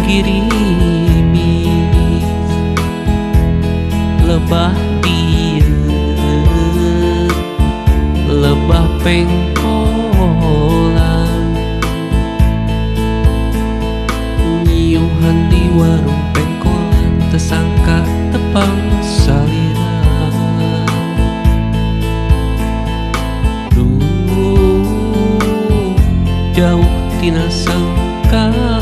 girimis lebah dieu lebah pengkolan nyiuhan di warung pengkolan tersangka tepang salira. Duh, jauh tina sangkaan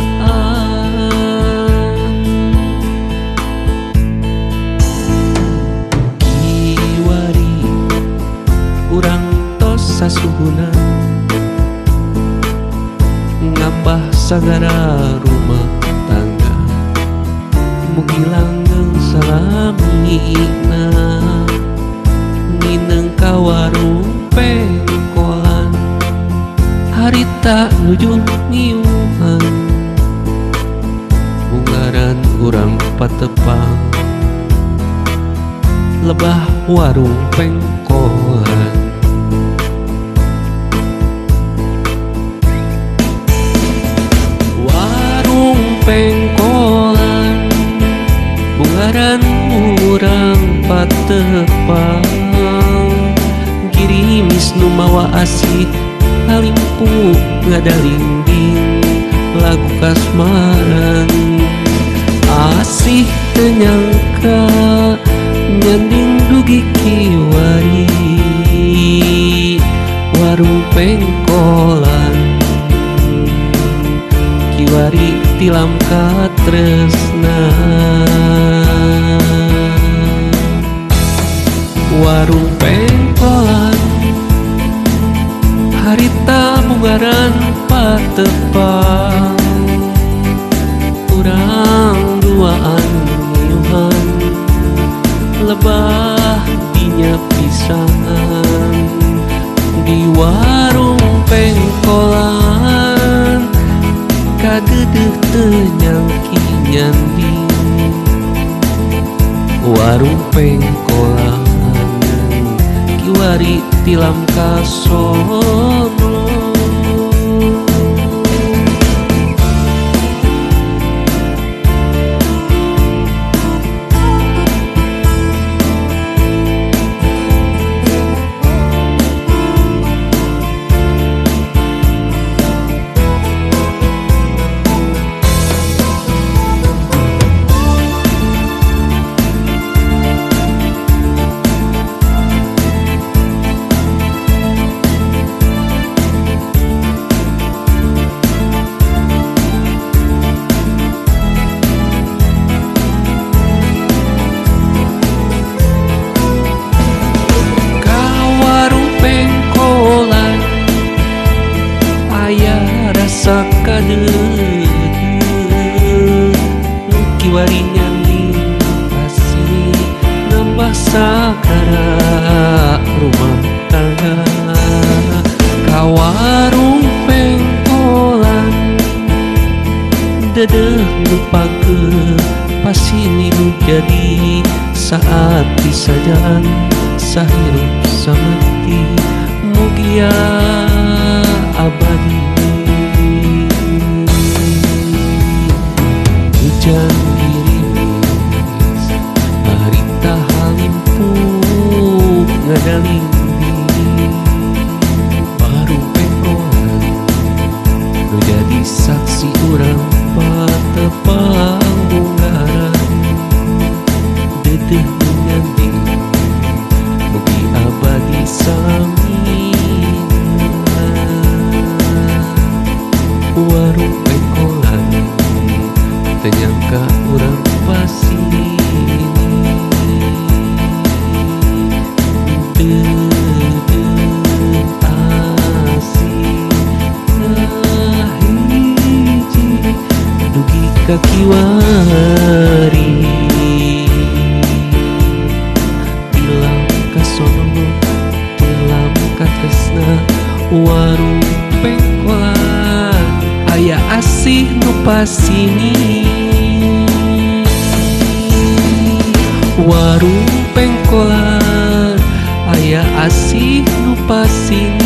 kiwari urang tos sasuhuna ngambah sagara rumah tangga mugi langgeng salamina ngineng ka warung pengkolan harita nuju ngiuhan bungaran urang patepang lebah warung pengkolan. Warung pengkolan bungaran urang patepang girimis nu mawa asih halimpu ngadalinding lagu kasmaran asih teu nyangka nyanding dugi kiwari warung pengkolan kiwari tilam katresna. Warung pengkolan harita bungaran patepang urang duaan ngiuhan lebah dinya pisan di warung pengkolan kageudeuh teu nyangki nyanding warung pengkolan kiwari tilam kasono. Kadeudeuh nu kiwari nyanding pasini nambah sagara rumah tangga ka warung pengkolan deudeuh nu pageuh pasini nu jadi saat bisa jalan sahirup samati mugia abadi. Hujan girimis harita halimpu ngadalinding warung pengkolan nu jadi saksi urang patepang bungaran deudeuh nu nyanding mugi abadi samina. Warung pengkolan teu nyangka urang pasini deudeuh asih ngahiji dugi ka kiwari tilam kasono tilam katresna warung pengkolan aya asih nu pasini warung pengkolan aya asih nu pasini.